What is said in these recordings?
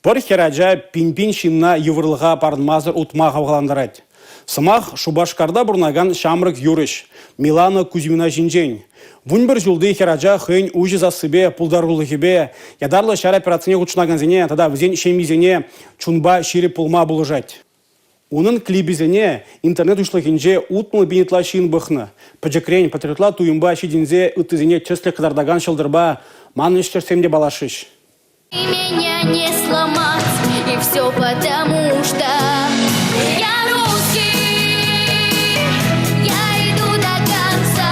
Пӗр хӗрача пин-пин ҫынна йывӑрлӑха парӑнмасӑр утма хавхалантарать. Сӑмах Шупашкарта пурӑнакан ҫамрӑк юрӑҫ Милана Кузьмина ҫинчен. 11 ҫулти хӗрача хӑйӗн уҫӑ сассипе, пултарулӑхӗпе ятарлӑ ҫар операцине хутшӑнакансене тата вӗсен ҫемйисене чунпа ҫирӗп пулма пулӑшать. Унӑн клипӗсене интернет уҫлӑхӗнче 60 пин ытла ҫын пӑхнӑ. Пӗчӗкрен патриотла туйӑмпа ҫитӗнсе ыттисене тӗслӗх кӑтартакан ҫӑлтӑрпа манӑн ӗҫтешсем те паллашрӗҫ. Меня не сломать, и все потому что я русский, я иду до конца.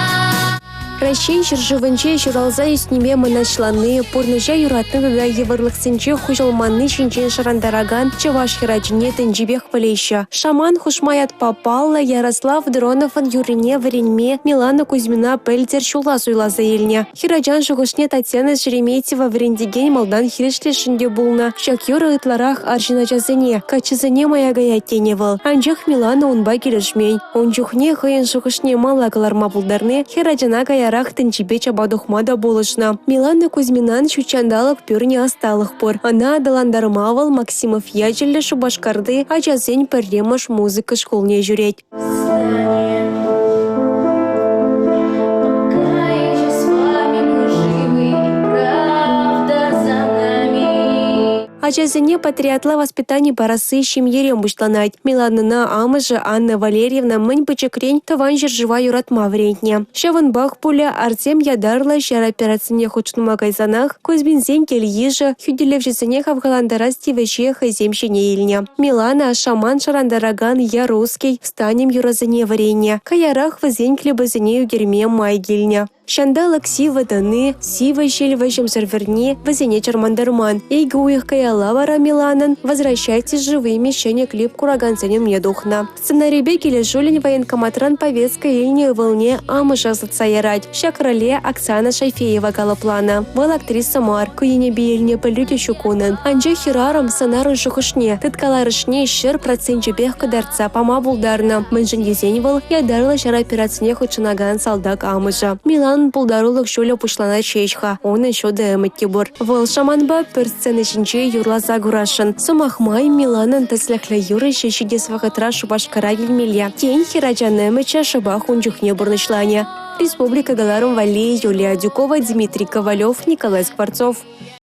Раҫҫей ҫӗршывӗнче ҫуралса ӳснипе мӑнаҫланни, пурнӑҫа юратни тата йывӑрлӑхсенче хуҫӑлманни ҫинчен шӑрантаракан чӑваш хӗрачине тӗнчипех пӗлеҫҫӗ. Шаман хушма ятпа паллӑ Ярослав Дроновӑн юррине вӗренме Милана Кузьмина пӗлтӗр ҫулла суйласа илнӗ. Хӗрачан шухӑшне Татьяна Шереметьева вӗрентекен малтан хирӗҫлесшӗн те пулнӑ. Ҫак юрӑ ытларах арҫын ачасене, каччӑсене мая каять тенӗ вӑл. Анчах Милана унпа килӗшмен. Ун чухне хӑйӗн шухӑшне мала кӑларма пултарни хӗрачана каярах тӗнчипе чапа тухма та пулӑшнӑ. Милана Кузьминан ҫут ҫанталӑк пӳрнӗ ӑсталӑх пур. Ӑна аталантарма вӑл Максимов ячӗллӗ Шупашкарти ачасен пӗрремӗш музыка шкулне ҫӳрет. Ачасене патриотла воспитани парасси ҫемьерен пуҫланать. Миланӑна амӑшӗ Анна Валерьевна мӗн пӗчӗкрен тӑван ҫӗршыва юратма вӗрентнӗ. Ҫавӑнпах пулӗ Артем ятарлӑ ҫар операцине хутшӑнма кайсанах Кузьминсен кил-йышӗ хӳтӗлевҫӗсене хавхалантарас тивӗҫе хӑйсем ҫине илнӗ. Милана шаман шӑрантаракан «Я русский», «Встанем» юрӑсене вӗреннӗ. Каярах вӗсен клипӗсене ӳкерме май килнӗ. Ҫанталӑк сивӗ тӑни, сивӗ ҫил вӗҫӗмсӗр вӗрни вӗсене чӑрмантарман. Икӗ уйӑх каялла вара Миланӑн «Возвращайтесь живыми» ҫӗнӗ клип куракансен умне тухнӑ. Сценарипе килӗшӳллӗн военкоматран повестка илнӗ ывӑлне амӑшӗ ӑсатса ярать. Ҫак роле Оксана Шайфеева калӑпланӑ. Вӑл актриса мар, ку енӗпе илнӗ пӗлӳ те ҫук унӑн. Анчах хӗрарӑм сӑнарӑн шухӑшне, тыткаларӑшне 100 проценчӗпех кӑтартса пама пултарнӑ. Мӗншӗн тесен вӑл ятарлӑ ҫар операцине хутшӑнакан салтак амӑшӗ. Миланӑн пултарулӑх ҫулӗ пуҫланать ҫеҫ-ха, унӑн ҫутӑ ӗмӗт те пур. Вӑл шаманпа пӗр сцена ҫинче юрласа курасшӑн. Сӑмах май, Миланӑн тӗслӗхлӗ юрӑҫӑ ҫитес вӑхӑтра Шупашкара килмелле. Тен, хӗрачан ӗмӗчӗ шӑпах ун чухне пурнӑҫланӗ. Республика кӑларӑм валли Юлия Адюкова, Дмитрий Ковалев, Николай Скворцов.